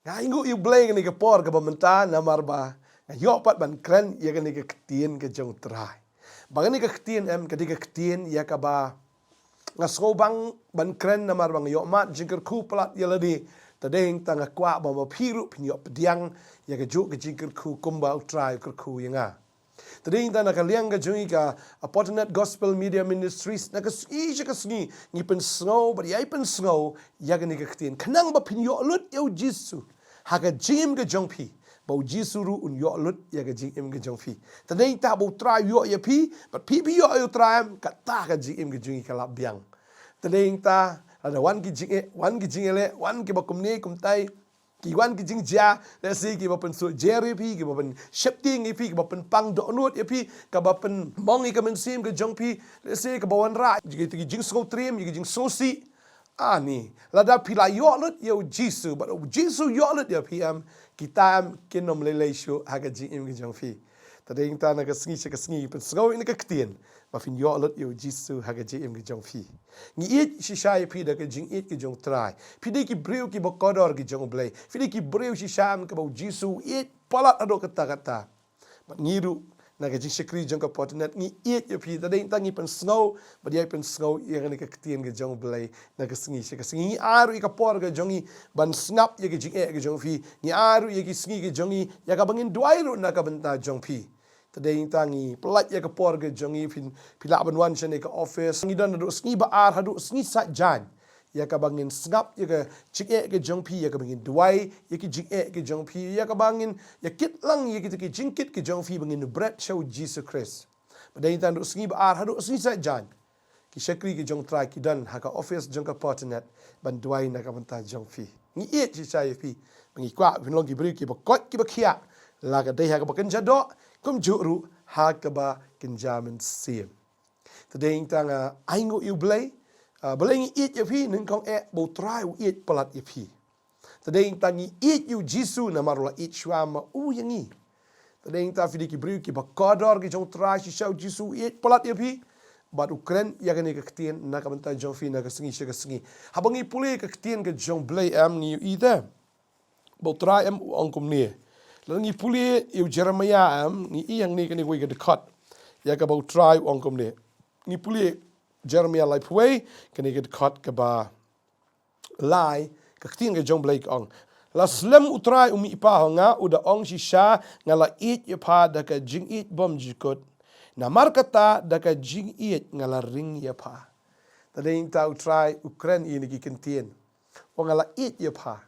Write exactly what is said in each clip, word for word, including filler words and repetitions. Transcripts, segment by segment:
Nga ainguh ïa u Blei kane ka por kaba mynta namar ba nga ïoh pat ban kren ïa kane ka ktien ka jong u Trai. Ba kane ka ktien em, kane ka ktien ïa kaba nga sngewbang ban kren namar ba nga ïoh mad jingkyrkhu palat ïa lade. Te dei tang nga kwah ba ma phi ruh phin ïoh pdiang ïa kajuh ka jingkyrkhu kumba u Trai u kyrkhu ïa nga. Te dei tang na ka liang ka jong ngi ka Apotanet Gospel Media Ministries, na ka sngi sha ka sngi ngi pynsngew bad ïai pynsngew ïa kane ka ktien khnang ba phin ïoh lut ïa u Jisu ha ka jingim ka jong phi, ba u Jisu ruh un ïoh lut ïa ka jingim ka jong phi. Te dei tang ba u Trai u ïoh ïa phi bad phi phi ïoh ïa u Trai em, kata ka jingim ka jong ngi ka la biang. Te dei tang lada wan ki jingeh, wan ki jingeh leh, wan kiba kumne kumtai, ki wan ki jingjia, lehse kiba pynsuk jer ïa phi, kiba pynsheptieng ïa phi, kiba pynpang dohnud ïa phi, kaba pynmong ïa ka mynsiem ka jong phi, lehse kaba wanrah ïa ki jingsngewtriem, ïa ki jingsngewsih. Ani, lada phi la ïoh lut ïa u Jisu bad u Jisu ïoh lut ïa phi em, kita em kin ym lei lei shuh ha ka jingim ka jong phi. Te dei tang na ka sngi sha ka sngi pynsngew ïa kane ka ktien ba phin ïoh lut ïa u Jisu ha ka jingim ka jong phi. Ngi ïeit shisha ïa phi da ka jingïeit ka jong u Trai. Phi dei ki briew kiba kordor ki jong u Blei. Phi dei ki briew shisha em kaba u Jisu u ïeit palat haduh katta katta. Bad ngi ruh na ka jingshakri jong ka Apotanet ngi ïeit ïa phi, te dei tang ngi pynsngew bad ïai pynsngew ïa kane ka ktien ka jong u Blei na ka sngi sha ka sngi. Ngi ai ruh ïa ka por ka jong ngi ban sngap ïa ka jingeh ka jong phi. Ngi ai ruh ïa ki sngi ka jong ngi ïa kaba ngin duwai ruh na ka bynta jong phi. Te dei tang ngi pyllait ïa ka por ka jong ngi, phi, phi lah ban wan shane ka office. Ngi don haduh sngi ba ar haduh sngi saitjaiñ ïa kaba ngin sngap ïa ka jingeh ka jong phi, ïa kaba ngin duwai ïa ki jingeh ka jong phi, ïa kaba ngin ïa kit lang ïa kita ki jingkit ka jong phi ba ngin bret sha u Jisu Khrist. Ba dei tang haduh sngi ba ar haduh sngi saitjaiñ ki shakri ki jong u Trai ki don ha ka office jong ka Apotanet ban duwai na ka bynta jong phi. Ngi ïeit shisha ïa phi. Ba ngi kwah phin long ki briew kiba koit kiba khiah, la ka dei ha kaba kynja doh, kumjuh ruh ha kaba kynja mynsiem. Te dei tang nga ainguh ïa u Blei, ah, balei ngi ïeit ïa phi, nyngkong eh ba u Trai u ïeit palat ïa phi. Te dei tang ngi ïeit ïa u Jisu namar u la ïeit shuwa ma u ïa ngi. Te dei tang phi dei ki briew kiba kordor ki jong u Trai, shisha u Jisu u ïeit palat ïa phi. Bad u kren ïa kane ka ktien na ka bynta jong phi na ka sngi sha ka sngi. Haba ngi pule ka ktien ka jong u Blei em ngi ïohi te ba u Trai em u ong kumne. Lada ngi pule ïa u Jeremaïah em ngi ïohi hangne kane kawei ka dkhot ïa kaba u Trai u ong kumne. Ngi pule Jeremaïah laiphew wei kane ka dkhot kaba lai, ka ktien ka jong u Blei ka ong. La slem u Trai u mihpat ha nga, u da ong shisha, nga la ïeit ïa pha da ka jingïeit bymjukut. Namar kata da ka jingïeit nga la ring ïa pha. Te dei tang u Trai u kren ïa kine ki ktien. U ong nga la ïeit ïa pha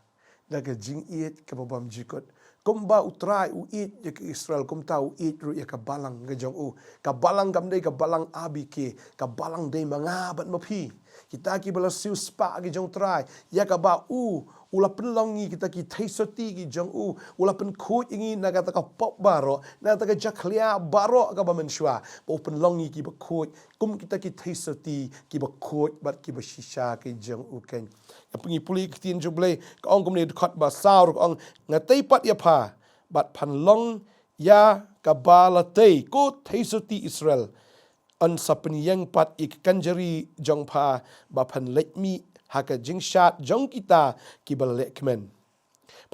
da ka jingïeit kaba bymjukut. Kumba u Trai u ïeit ïa ka Israel, kumta u ïeit ruh ïa ka balang ka jong u. Ka balang kam dei ka balang A B K, ka balang dei ma nga bad ma phi. Kita kiba la siewspah ki jong u Trai, ïa kaba u, u la pynlong ngi kita ki theisotti ki jong u, u la pynkhuid ïa ngi na kata ka pop baroh, na kata ka jakhlia baroh kaba mynshuwa, ba u pynlong ngi kiba khuid, kum kita ki theisotti kiba khuid bad kiba shisha ki jong u keiñ. Ïa ngi pule ka ktien jong u Blei, ka ong kumne dkhot ba saw ruh ka ong, nga tei pat ïa pha bad phan long ïa kaba la tei, ko theisotti Israel. Yn sa pynïeng pat ïa ka kynjari jong pha ba phan leit mih ha ka jingshad jong kita kiba la lehkmen.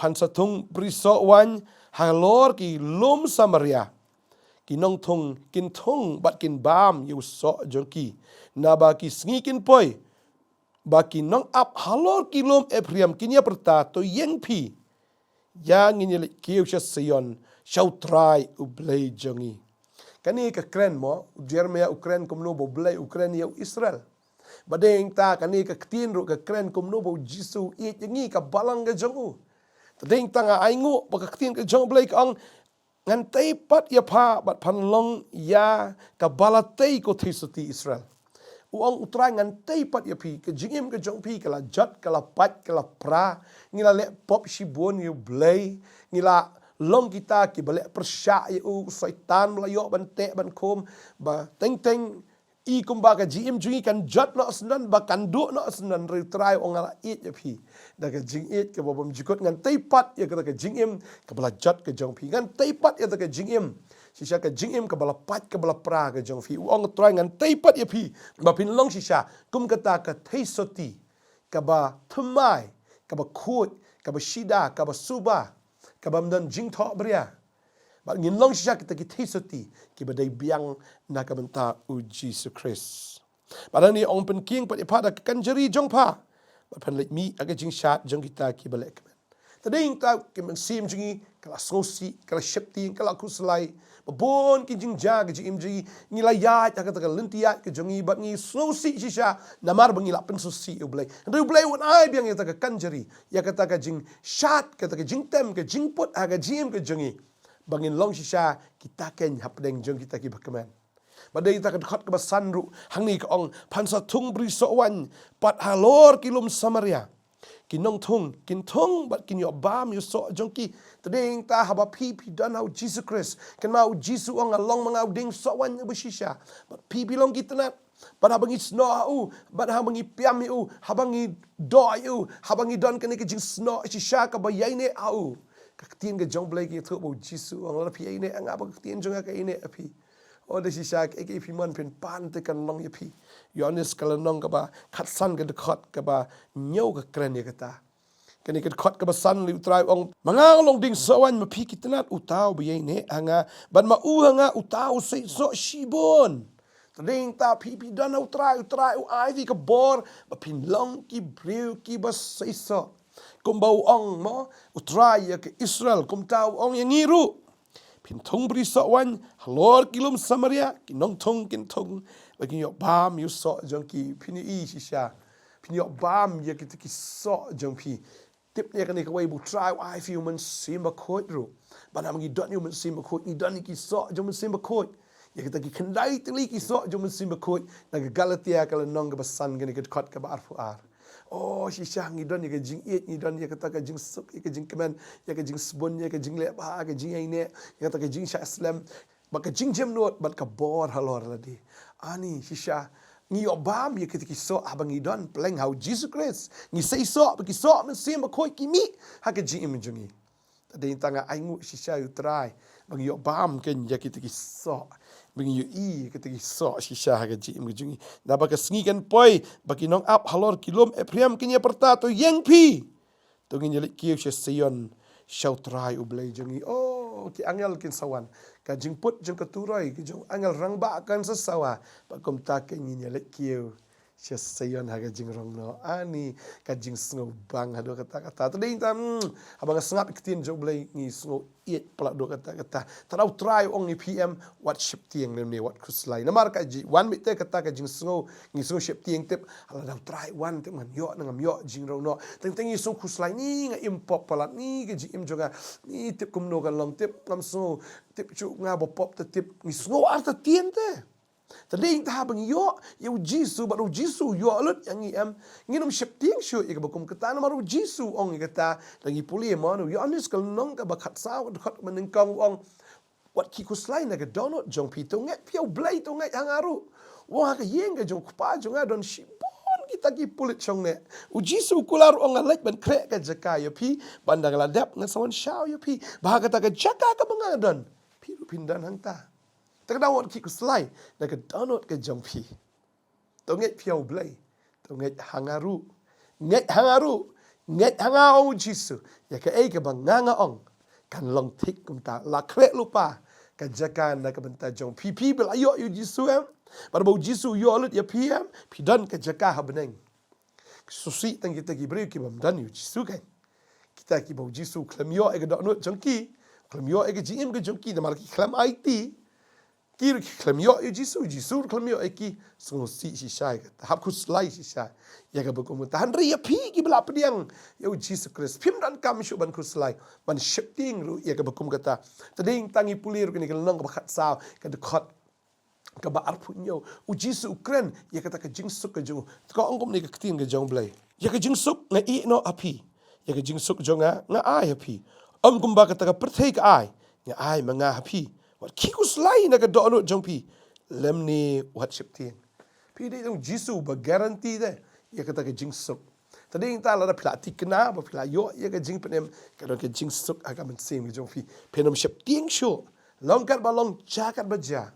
Phan sa thung prisoh waiñ halor ki lum Samaria. Ki nongthung kin thung bad kin bam ïa u soh jong ki. Naba ki sngi kin poi ba ki nongap halor ki lum Ephraim kin ïa pyrta, to ïeng phi, ïa ngin ïa leit kiew sha Zion, sha u Trai u Blei jong ngi. Kane ka kren mo, u Jeremaïah u kren kumno ba u Blei u kren ïa u Israel. Ba dei tang kane ka ktien ruh ka kren kumno ba u Jisu u ïeit ïa ngi ka balang ka jong u. Te dei tang nga ainguh ba ka ktien ka jong u Blei ka ong, ngan tei pat ïa pha bad phan long ïa kaba la tei, ko theisotti Israel. U ong u Trai ngan tei pat ïa phi, ka jingim ka jong phi ka la jot, ka la pait, ka la pra. Ngi la leh pop shibun ïa u Blei. Ngi la long kita kiba leh pyrshah ïa u, Soitan ba la ïoh ban teh ban khum. Ba teng teng i kumba ka jingim jong ngi kan jot noh syndon, ba kan duh noh syndon, hynrei u Trai u ong nga la ïeit ïa phi da ka jingïeit kaba bymjukut, ngan tei pat ïa kata ka jingim kaba la jot ka jong phi, ngan tei pat ïa kata ka jingim, shisha ka jingim kaba la pait kaba la pra ka jong phi. U ong u Trai ngan tei pat ïa phi ba phin long shisha kum kata ka theisotti kaba thymmai, kaba khuid, kaba shida, kaba suba, kaba ym don jingthoh bria. Bad ngin long shisha kita ki theisotti kiba dei biang na ka bynta u Jisu Khrist. Bad hangne ong, pynkieng pat ïa pha da ka kynjari jong pha, bad phan leit mih ha ka jingshad jong kita kiba leh kmen. Te dei ta ka mynsiem jong ngi ka la sngewsih, ka la sheptieng, ka la khuslai. Ba bun ki jingjia ka jingim jong ngi, ngi la ïaid ha kata ka lynti ïaid ka jong ngi bad ngi sngewsih shisha namar ba ngi la pynsngewsih ïa u Blei. Hynrei u Blei un ai biang ïa kata ka kynjari, ïa kata ka jingshad, kata ka jingtem, ka jingput ha ka jingim ka jong ngi, ba ngin long shisha kita keiñ hapdeng jong kita kiba kmen. Bad dei ta ka dkhot kaba san ruh hangne ka ong, phan sa thung bri soh waiñ pat halor ki lum Samaria. Ki nongthung kin thung bad kin ïoh bam ïa u soh jong ki. Te dei ta haba phi phi don ha u Jisu Khrist, kynmaw u Jisu u ong, nga long ma nga u dieng soh waiñ uba shisha. Bad phi phi long ki tnat. Bad haba ngi snoh ha u, bad haba ngi piam ïa u, haba ngi doh ïa u, haba ngi don kane ka jingsnoh shisha kaba ïaineh ha u, ka ktien ka jong u Blei ka ïathuh ba u Jisu u ong, lada phi ïaineh ha nga ba ka ktien jong nga ka ïaineh ha phi. O, da shisha kaei kaei phi mon phin pan te kan long ïa phi. Ïoannis ka lynnong kaba khatsan ka dkhot kaba hynñiew ka kren ïa kata. Kane ka dkhot kaba san lei u Trai u ong, ma nga nga long dieng soh waiñ, ma phi ki tnat, uta uba ïaineh ha nga bad ma u ha nga uta u seisoh shibun. Te dei ta phi phi don ha u Trai, u Trai u ai phi ka bor ba phin long ki briew kiba seisoh. Kumba u ong mo u Trai ïa ka Israel, kumta u ong ïa ngi ruh. Phin thung bri soh waiñ halor ki lum Samaria, ki nongthung kin thung bad kin ïoh bam ïa u soh jong ki. Phin ïohi shisha, phin ïoh bam ïa kita ki soh jong phi. Tip ne kane kawei ba u Trai u ai phi u Mynsiem Bakhuid ruh. Bad haba ngi don ïa u Mynsiem Bakhuid ngi don ïa ki soh jong u Mynsiem Bakhuid. Ïa kita ki khyndai tylli ki soh jong u Mynsiem Bakhuid na ka Galatia ka lynnong kaba san, kane ka dkhot kaba arphew ar. O, shisha ngi don ïa ka jingïeit, ngi don ïa kata ka jingsuk, ïa ka jingkmen, ïa ka jingsbun, ïa ka jingleh bha, ka jingïaineh, ïa kata ka jingshah slem, bad ka jingjemnud, bad ka bor halor lade. Ani shisha ngi ïoh bam ïa kita ki soh haba ngi don pleng ha u Jisu Khrist. Ngi seisoh bad ki soh Mynsiem Bakhuid ki mih ha ka jingim jong ngi. Te dei ta nga ainguh shisha ïa u Trai ba ngi ïoh bam keiñ ïa kita ki soh, ba ngi ïohi ïa kita ki soh shisha ha ka jingim ka jong ngi. Naba ka sngi kan poi ba ki nongap halor ki lum Ephraim kin ïa pyrta, to ïeng phi, to ngin ïa leit kiew sha Sion, sha u Trai u Blei jong ngi. O, ki angel kin sa wan, ka jingput jong ka turoi ka jong u angel rangbah kan sa sawa, bad kumta keiñ ngin ïa leit kiew sha Sion ha ka jingrong noh. Ani ka jingsngew bang haduh katta katta. Te dei ta, hmm, haba nga sngap ïa ka ktien jong u Blei ngi sngew ïeit palat haduh katta katta. Te lada u Trai u ong ïa phi em, wat sheptieng lymne wat khuslai. Namar ka jingwan beit te kata ka jingsngew, ngi sngew sheptieng, tip lada u Trai u wan tip ngan ïoh ne ngam ïoh jingrong noh. Teng teng ngi sngew khuslai, ni nga im pop palat, ni ka jingim jong nga, ni tip kumno kan long, tip ngam sngew, tip shu nga ba pop te, tip ngi sngew artatien te. Te dei ta haba ngi ïoh ïa u Jisu bad u Jisu u ïoh lut ïa ngi em, ngin ym sheptieng shuh ïa kaba kum kata namar u Jisu u ong ïa kata. Lada ngi pule mo na u Ïoannis ka lynnong kaba khatsaw ka dkhot kaba nyngkong u ong, wat khie khuslai na ka dohnud jong phi, to ngeit phi ïa u Blei, to ngeit ha nga ruh. U ong ha ka ïing ka jong u Kpa jong nga don shibun kita ki pulit shongneh. U Jisu u kular u ong nga leit ban khreh ka jaka ïa phi, ban da nga la dep ngan sa wan shaw ïa phi. Ba ha kata ka jaka kaba nga don phi ruh phin don hangta. Te ka daw wat khie khuslai na ka dohnud ka jong phi. To ngeit phi ïa u Blei, to ngeit ha nga ruh. Ngeit ha nga ruh, ngeit ha nga, ong u Jisu. Ïa kaei kaba nga nga ong kan long thik kumta. La khreh lypa ka jaka na ka bynta jong phi. Phi ba la ïoh ïa u Jisu em, bad ba u Jisu u ïoh lut ïa phi em, phi don ka jaka ha bneng. Sngewsih tang kita ki briew ki bym don ïa u Jisu kan. Kita kiba u Jisu u khlem ïoh ïa ka dohnud jong ki, u khlem ïoh ïa ka jingim ka jong ki namar ki khlem aiti. Ki ruh ki khlem ïoh ïa u Jisu, u Jisu ruh khlem ïoh ïa ki. Sngewsih shisha ïa kata, hap khuslai shisha ïa kaba kum kata. Hynrei ïa phi kiba la pdiang ïa u Jisu Khrist, phim donkam shuh ban khuslai, ban sheptieng ruh ïa kaba kum kata. Te dei tang ngi pule ruh kane ka lynnong kaba khatsaw ka dkhot kaba arphew hynñiew, u Jisu u kren ïa kata ka jingsuk ka jong u. Te ka ong kumne ka ktien ka jong u Blei, ïa ka jingsuk nga ïeh noh ha phi, ïa ka jingsuk jong nga nga ai ha phi. Ym kumba kata ka pyrthei ka ai, nga ai ma nga ha phi. Wat khie khuslai na ka dohnud jong phi, lymne wat sheptieng. Phi dei tang u Jisu ba guarantee te ïa kata ka jingsuk. Te dei ta lada phi la thikna ba phi la ïoh ïa ka jingpynim, ka don ka jingsuk ha ka mynsiem ka jong phi. Phin ym sheptieng shuh, long katba long, jia katba jia.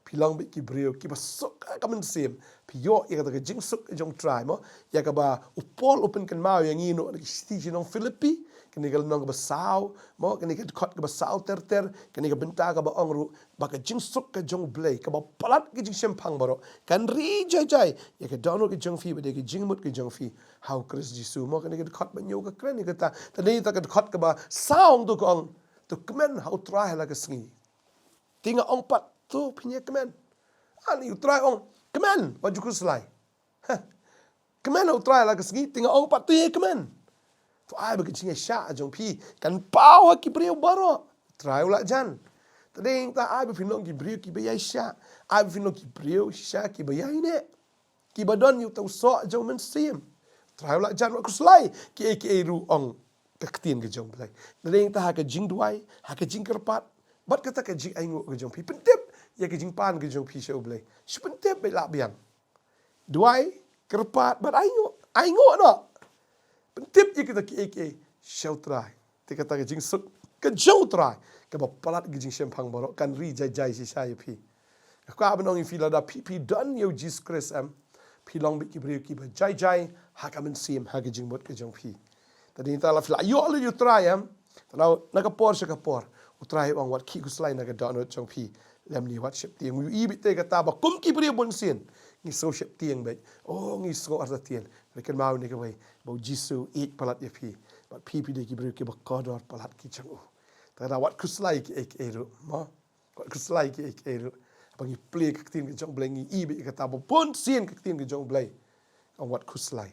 Phi long beit ki briew kiba suk ha ka mynsiem. Phi ïoh ïa kata ka jingsuk ka jong U Trai mo. Ïa kaba u Paul u pynkynmaw ïa ngi noh na ki shithi sha ki nong Philippi, kane ka lynnong kaba saw mo, kane ka dkhot kaba saw ter ter, kane ka bynta kaba ong ruh ba ka jingsuk ka jong U Blei kaba palat ka jingshemphang baroh kan ri jai jai ïa ka dohnud ka jong phi bad ïa ka jingmut ka jong phi ha U Khrist Jisu mo. Kane ka dkhot ba hynñiew ka kren ïa kata. Te kane ka dkhot kaba saw, to ka ong, to kmen ha U Trai ha la ka sngi. Te nga ong pat, to phin ïa kmen. Ani U Trai ong kmen, wat ju khuslai. Heh. Kmen ha U Trai ha la ka sngi, te nga ong pat, to ïa kmen. To ai ba ka jingïaishah jong phi kan paw ha ki briew baroh. U Trai u la jan. Te dei ta ai ba phin long ki briew kiba ïaishah. Ai ba phin long ki briew shisha kiba ïaineh, kiba don ïa uta u soh jong u mynsiem. U Trai u la jan, wat khuslai kiei kiei ruh, ong ka ktien ka jong U Blei. Te dei ta ha ka jingduwai, ha ka jingkyrpad, bad kata ka jingainguh ka jong phi. Pyntip ïa ka jingpan ka jong phi sha U Blei. Shu pyntip beit, lah biang. Duwai, kyrpad bad ainguh. Ainguh noh. Pyntip ïa kita kiei kiei sha U Trai. Te kata ka jingsuk ka jong U Trai kaba palat ka jingshemphang baroh kan ri jai jai shisha ïa phi. Ka kwah ban ong ïa phi, lada phi, phi don ïa U Jisu Khrist em, phi long beit ki briew kiba jai jai ha ka mynsiem, ha ka jingmut ka jong phi. Te dei ta lada phi la ïoh lut ïa U Trai em, te na, na ka por sha ka por U Trai u ong, wat khih khuslai na ka dohnud jong phi, lymne wat sheptieng. Ïohi beit te kata ba kum ki briew bunsien ngi sngew sheptieng beit. Oh, ngi sngew artatien. Hynrei kynmaw ïa kawei, ba U Jisu u ïeit palat ïa phi. Bad phi, phi dei ki briew kiba kordor palat ki jong u. Te na wat khuslai kiei kiei ruh mo. Wat khuslai kiei kiei ruh. Haba ngi plie ka ktien ka jong U Blei, ngi i beit ïa kata ba bunsien ka ktien ka jong U Blei ka ong wat khuslai.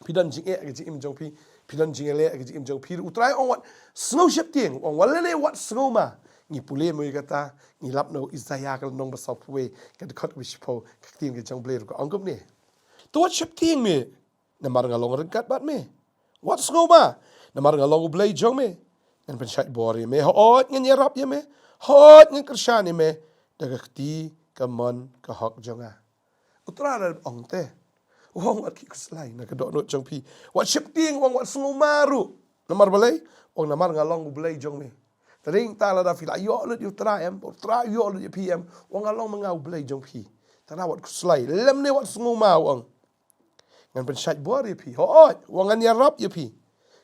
Phi don jingeh ha ka jingim jong phi, phi don jingïaleh ha ka jingim jong phi, U Trai u ong wat sngew sheptieng, u ong wat lane wat sngewma. Ngi pule mo ïa kata, ngi lap na u Isaïah ka lynnong ba sawphew wei, ka dkhot kaba shiphew, ka ktien ka jong U Blei ruh ka ong kumne. To wat sheptieng me, namar nga long ryngkat bad me. Wat sngewma, namar nga long U Blei jong me. Ngan pynshait bor ïa me, hooid ngan ïarap ïa me, hooid ngan kyrshan ïa me da ka kti kamon ka hok jong nga. U Trai u la ong te, u ong wat khih khuslai na ka dohnud jong phi. Wat sheptieng, u ong wat sngewma ruh. Namar balei? U ong namar nga long U Blei jong me. Te dei ta lada phi la ïoh lut ïa U Trai em, U Trai u ïoh lut ïa phi em, u ong nga long ma nga U Blei jong phi. Te na wat khuslai, lymne wat sngewma, u ong. Ngan pynshait bor ïa phi. Hooid, u ong ngan ïarap ïa phi.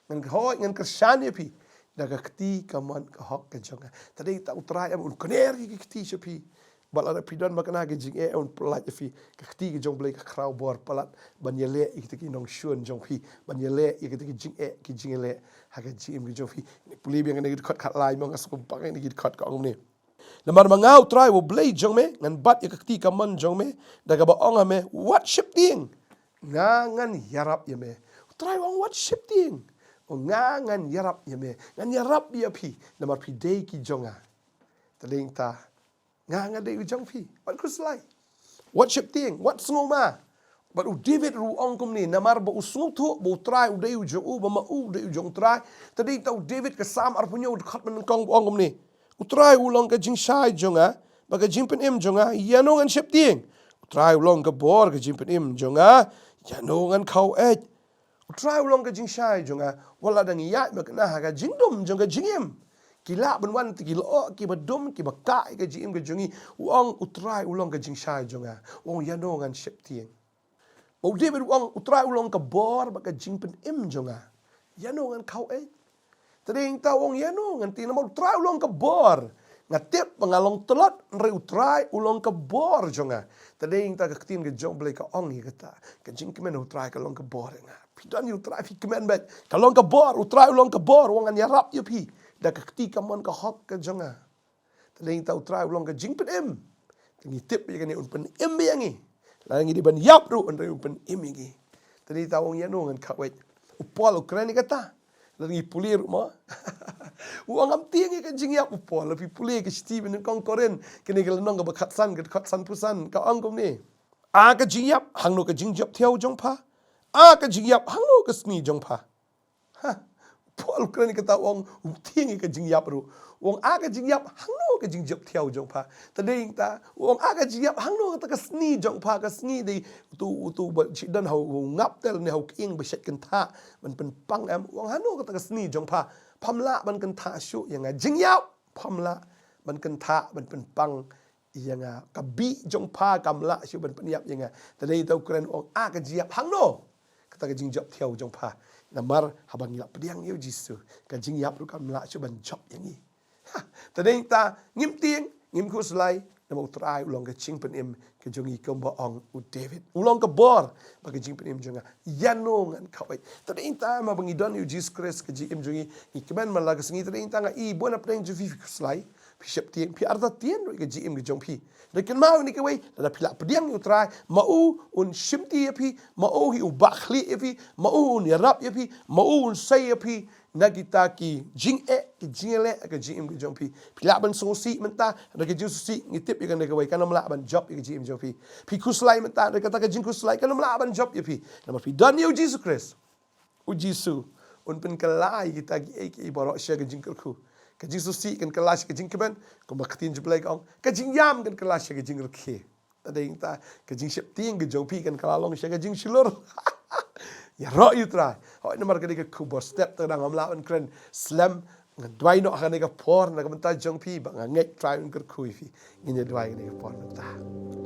Ngan, hooid, ngan kyrshan ïa phi da ka kti kamon ka hok ka jong nga. Te dei ta U Trai em un kner ïa ki kti sha phi. Bad lada phi don ba kane ka jingeh un pyllait ïa phi, ka kti ka jong U Blei ka khraw bor palat ban ïaleh ïa kita ki nongshun jong phi, ban ïaleh ïa kita ki jingeh ki jingïaleh ha ka jingim ka jong phi. Pule biang kane ka dkhot khatlai mo, nga sngewbha kane ka dkhot ka ong kumne. Namar ma nga U Trai U Blei jong me, ngan bat ïa ka kti kamon jong me, da kaba ong ha me, wat sheptieng, nga ngan ïarap ïa me. U Trai u ong wat sheptieng, u ong nga ngan ïarap ïa me, ngan ïarap ïa phi, namar phi dei ki jong nga. Te dei ta, nga, nga dei u jong phi, wat khuslai. Wat sheptieng, wat sngewma. Bad u David ruh u ong kumne, namar ba u sngewthuh ba U Trai u dei u jong u, ba ma u u dei u jong U Trai. Te dei ta u David ka Salm arphew hynñiew dkhot ba nyngkong u ong kumne. U Trai u long ka jingshai jong nga, bad ka jingpynim jong nga, ïano ngan sheptieng? U Trai u long ka bor ka jingpynim jong nga, ïano ngan khaw eit? U Trai u long ka jingshai jong nga, wat la dang ïaid ma kane ha ka jingdum jong ka jingim. Ki lah ban wan te ki lyoh kiba dum, kiba kah ïa ka jingim ka jong ngi. U ong U Trai u long ka jingshai jong nga. U ong ïano ngan sheptieng? Ba u David u ong U Trai u long ka bor bad ka jingpynim jong nga, ïano ngan khaw eit? Te dei ta u ong ïano ngan tieng, namar U Trai u long ka bor. Nga tip ba nga long tlot, hynrei U Trai u long ka bor jong nga. Te dei ta ka ktien ka jong U Blei ka ong ïa kata. Ka jingkmen U Trai ka long ka bor ïa nga. Phi don ïa U Trai phi kmen beit. Ka long ka bor, U Trai u long ka bor, u ong ngan ïarap ïa phi da ka kti kamon ka hok ka jong nga. Te dei ta U Trai u long ka jingpynim. Te ngi tip ïa kane un pynim ïa ngi. Lada ngi dei ban ïap ruh, un dei un pynim ïa ngi. Te dei ta u ong ïano ngan khaw eit? U Paul u kren ïa kata. Lada ngi pule ruh mo, u ong ngam tieng ïa ka jingïap u Paul. Lada phi pule ka shithi ba nyngkong Korinth, kane ka lynnong kaba khatsan, ka dkhot sanphew san, ka ong kumne. A ka jingïap, hangno ka jingjop thiaw jong pha? A ka jingïap, hangno ka sni jong pha? Ha, Paul u kren ïa kata, u ong um tieng ïa ka jingïap ruh. U ong a ka jingïap, hangno ka jingjop thiaw jong pha? Te dei ta u ong a ka jingïap, hangno kata ka sni jong pha? Ka sni dei utu, utu ba shi don ha u ngap tel ne ha u kying ba shet kynthah ban pynpang em. U ong hangno kata ka sni jong pha? Pham lah ban kynthah shuh ïa nga. Jingïap, pham lah ban kynthah ban pynpang ïa nga. Ka bih jong pha kam lah shuh ban pynïap ïa nga. Te dei uta u kren u ong, ah, ka jingïap hangno? Kata ka jingjop thiaw jong pha. Namar haba ngi la pdiang ïa u Jisu, ka jingïap ruh kam lah shuh ban jop ïa ngi. Ha, te dei ta ngim tieng, ngim khuslai, namar u Trai u long ka jingpynim ka jong ngi kumba ong u David. U long ka bor bad ka jingpynim jong nga. Ïano ngan khawai. Te dei ta ma ba ngi don ïa u Jisu Khrist ka jingim jong ngi, ngi kmen man la ka sngi, te dei ta nga i, bun na pdeng jong phi phi khuslai, phi sheptieng, phi artatien ruh ïa ka jingim ka jong phi. Te kynmaw ïa kane kawei, lada phi la pdiang ïa u Trai, ma u un shimti ïa phi, ma u hi u bakhlieh ïa phi, ma u un ïarap ïa phi, ma u un sei ïa phi na kita ki jingeh, ki jingeh leh ka jingim ka jong phi. Phi lah ban sngewsih mynta, da ka jingsngewsih ngi tip ïa kane kawei, kan ym lah ban jop ïa ka jingim jong phi. Phi khuslai mynta, da kata ka jingkhuslai kan ym lah ban jop ïa phi. Namar phi don ïa u Jisu Khrist. U Jisu un pynkylla ïa kita kiei kiei baroh sha ka jingkyrkhu. Ka jingsngewsih kan kylla sha ka jingkmen, kumba ka ktien jong U Blei ka ong, ka jingïam kan kylla sha ka jingrkhie. Te dei ta ka jingsheptieng ka jong phi kan kylla long sha ka jingshlur. Ïaroh ïa u Trai. Hooid, namar ka dei ka khubor step, te dang ngam lah ban kren slem, nga duwai noh ha kane ka por na ka bynta jong phi, ba nga ngeit Trai un kyrkhu ïa phi. Ngin ïa duwai kane ka por mynta.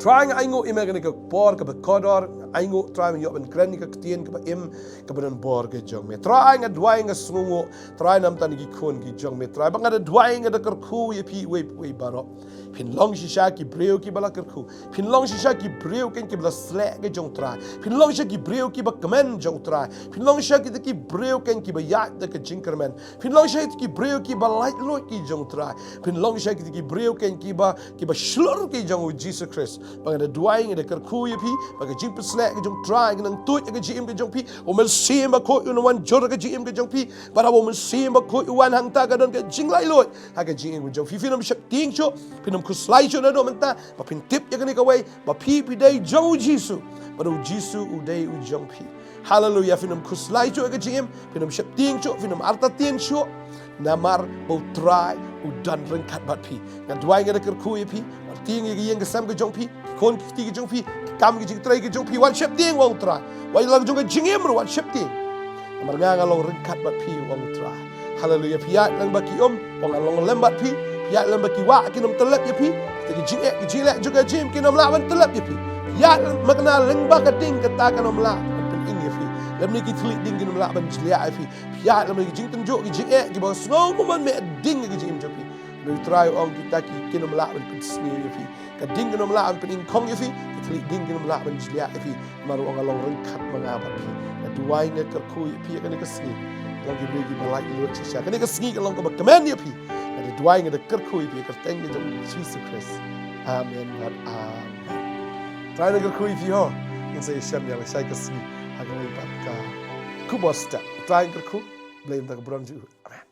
Trai, nga ainguh ïa me kane ka por kaba kordor, nga ainguh Trai ban ïoh ban kren ïa ka ktien kaba im, kaba don bor ka jong me. Trai, nga duwai, nga sngewnguh Trai namar kine ki khun ki jong me Trai, ba nga da duwai, nga da kyrkhu ïa phi uwei pa uwei baroh. Phin long shisha ki briew kiba la kyrkhu. Phin long shisha ki briew kein kiba la sleh ka jong Trai. Phin long shisha ki briew kiba kmen jong Trai. Phin long shisha kita ki briew kein kiba ïaid da ka jingkyrmen. Phin long shisha kita ki briew kiba laitluid ki jong Trai. Phin long shisha kita ki briew kein kiba, kiba shlur ki jong u Jisu Khrist. Ba nga da duwai, nga da kyrkhu ïa phi ba ka jingpynshlur ka jong Trai kan nang tuid ha ka jingim ka jong phi. U Mynsiem Bakhuid un wan jur ha ka jingim ka jong phi. Bad haba u Mynsiem Bakhuid u wan hangta ka don ka jinglaitluid ha ka jingim ka jong phi. Phin ym sheptieng shuh, phin ym khuslai shuh naduh mynta, ba phin tip ïa kane kawei, ba phi phi dei jong u Jisu, bad u Jisu u dei u jong phi. Haleluia, phin ym khuslai shuh ha ka jingim, phin ym sheptieng shuh, phin ym artatien shuh. Namar ba u Trai u don ryngkat bad phi. Nga duwai, nga da kyrkhu ïa phi, wat tieng ïa ka ïing ka sem ka jong phi, ki khun ki kti ki jong phi, ki kam ki jingtrei ki jong phi, wat sheptieng, u ong u Trai. Wat ïa la ka jong ka jingim ruh wat sheptieng. Namar nga nga long ryngkat bad phi, u ong u Trai. Haleluia. Phi ïaid lang bad ki um, u ong nga long lem bad phi. Phi ïaid lang bad ki wah, kin ym tyllep ïa phi. Kita ki jingeh, ki jingleh jong ka jingim kin ym lah ban tyllep ïa phi. Phi ïaid lang bad kane lang bad ka ding, kata kan ym lah ban pynim ïa phi. Lymne ki thylliej ding kin ym lah ban jliah ïa phi. Phi ïaid lang bad ki jingtynjuh, ki jingeh, kiba sngew kumno me ding ha ka jingim jong phi. Namar u Trai u ong kita ki kin ym lah ban pynsniew ïa phi. Ka ding kan ym lah ban pynïeng khong ïa phi, ka thylliej ding kan ym lah ban jliah ïa phi. Namar u ong nga long ryngkat ma nga bad phi. Nga duwai, nga kyrkhu ïa phi ha kane ka sngi. Long ki briew kiba laitluid shisha. Kane ka sngi ka long kaba kmen ïa phi. Nga da duwai, nga da kyrkhu ïa phi ha ka kyrteng ka jong u Jisu Khrist. Amen bad amen. Trai un kyrkhu ïa phi ho. Ngin sa ïashem ïa lashai ka sngi ha kawei pat ka khubor step. Trai un kyrkhu. Blei un da ka burom jong u. Amen.